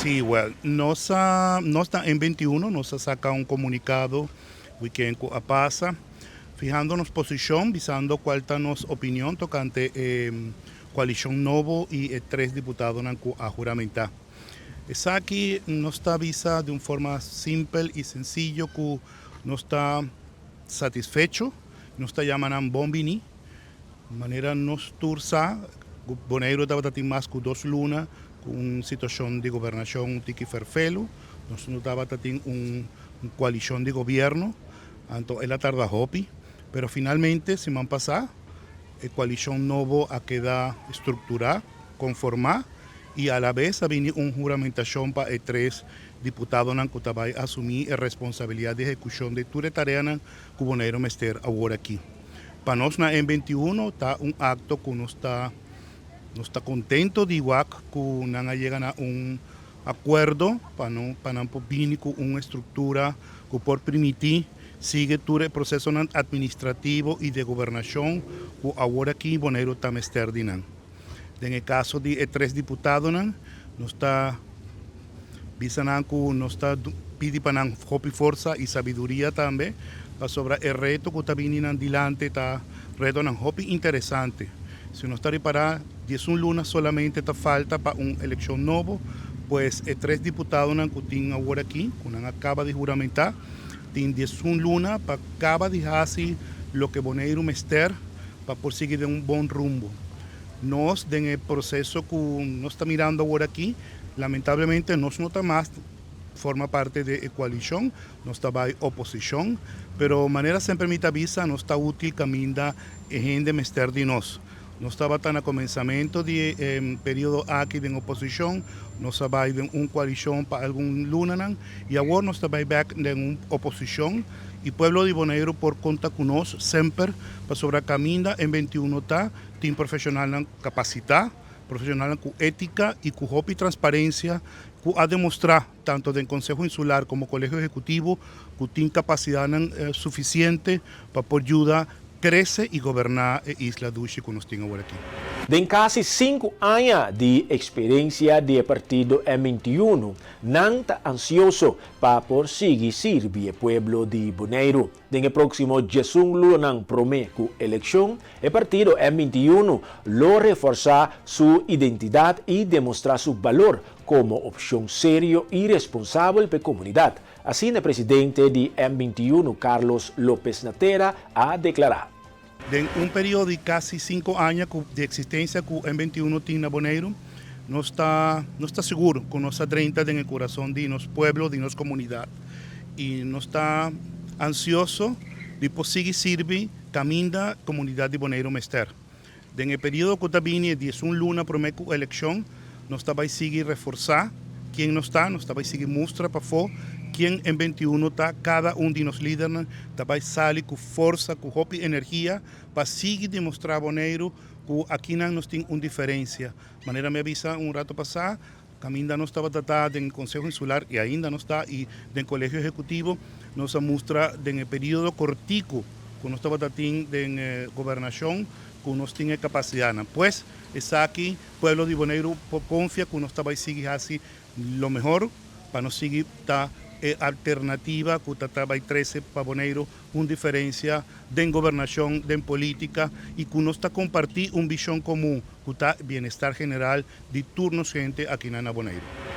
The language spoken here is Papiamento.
Sí, well, nos a, nos na M21, nos a saca un comunicado weekend cu a pasa, fihando nos posicion, bisando cual ta nos opinion tocante e coalicion nobo y e tres diputadonan cu a huramenta. Esaki nos ta bisa di un forma simpel y sencillo cu nos ta satisfecho, nos ta yama nan bon bini. Manera nos tur sa, Boneiru tabata tin mas ku 2 luna ku un situashon di gobernashon un tiki ferfelu. Nos no tabata tin un koalishon di gobièrnu, anto el a tarda hopi, pero finalmente siman pasá e koalishon nobo a keda strukturá, konformá i a la bes a bini un huramentashon pa e tres diputadonan ku ta bai asumí e responsabilidat di ehekushon di tur e tareanan ku Boneiru mester awor aki. Pa nos na M21 ta un akto ku nos ta kontentu di wak ku nan a yega na un akuerdo pa no pa nan por bini ku un struktura ku por permití sigui tur e prosesonan administrativo i di gobernashon ku awor aki Boneiru ta mester di nan. Den e kaso di e tres diputadonan, nos ta bisa nan ku nos ta pidi pa nan hopi forsa i sabiduria tambe pasobra e reto ku ta bini nan dilanti ta retonan hopi interesante. Si nos ta ripará, 11 luna solamente ta falta pa un elekshon nobo, pues e tres diputadonan ku tin awor aki, ku nan a kaba di huramentá, tin 11 luna pa kaba di hasi loke Boneiru mester pa por sigui den un bon rumbo. Nos, den e proseso ku nos ta mirando awor aki, lamentablemente nos no ta mas forma parte di e koalishon, nos ta bai oposishon, pero manera semper mi ta bisa, nos ta útil kaminda e hende mester di nos. Nos tabata na kuminsamentu di e periodo aki den oposishon, nos a bai den un koalishon pa algun lunanan i awor nos ta bai bèk den un oposishon i pueblo di Boneiru por konta ku nos semper pasobra kaminda M21 ta tin profeshonalnan kapasitá, profeshonalnan ku étika i ku hopi transparensia ku a demostrá tantu den Konseho Insular komo Kolegio Ehekutivo ku tin kapasidatnan sufisiente pa por yuda krese i goberná e isla dushi ku nos tin awor aki. Den kasi 5 aña di eksperensia di partido M21, nan ta ansioso pa por sigui sirbi e pueblo di Boneiru. Den e próksimo 11 lunanan promé ku elekshon, e partido M21 lo reforsá su identidat i demostrá su balor komo opshon serio i responsabel pa e komunidat. Asina e presidente di M21, Carlos López Natera, a deklará. Den un periodo di kasi 5 aña di eksistensia ku M21 tin na Boneiru, nos ta sigur ku nos a drenta den kurason di nos pueblo, di nos komunidat. I nos ta ansioso di por sigui sirbi kaminda komunidat di Boneiru mester. Den e periodo ku ta bini, 11 luna promé ku elekshon, nos ta bai sigui reforsá ken nos ta, nos ta bai sigui mustra pafó ken M21 ta, kada un di nos lidernan ta bai sali ku forsa, ku hopi energia, pa sigui demostrá Boneiru ku akinan nos tin un diferensia. Manera mi a bisa un ratu pasá, kaminda nos tabata den Konseho Insular i ainda nos ta i den Kolegio Ehekutivo, nos a mustra den e periodo kòrtiku ku nos tabata tin den gobernashon ku nos tin e kapasidatnan. Pues, esaki pueblo di Boneiru por konfia ku nos ta bai sigui hasi lo mehor pa nos sigui ta e alternativa ku ta bai trese pa Boneiru un diferensia den gobernashon, den polítika i ku nos ta kompartí un vishon komun ku ta bienestar general di tur nos hende aki na Boneiru.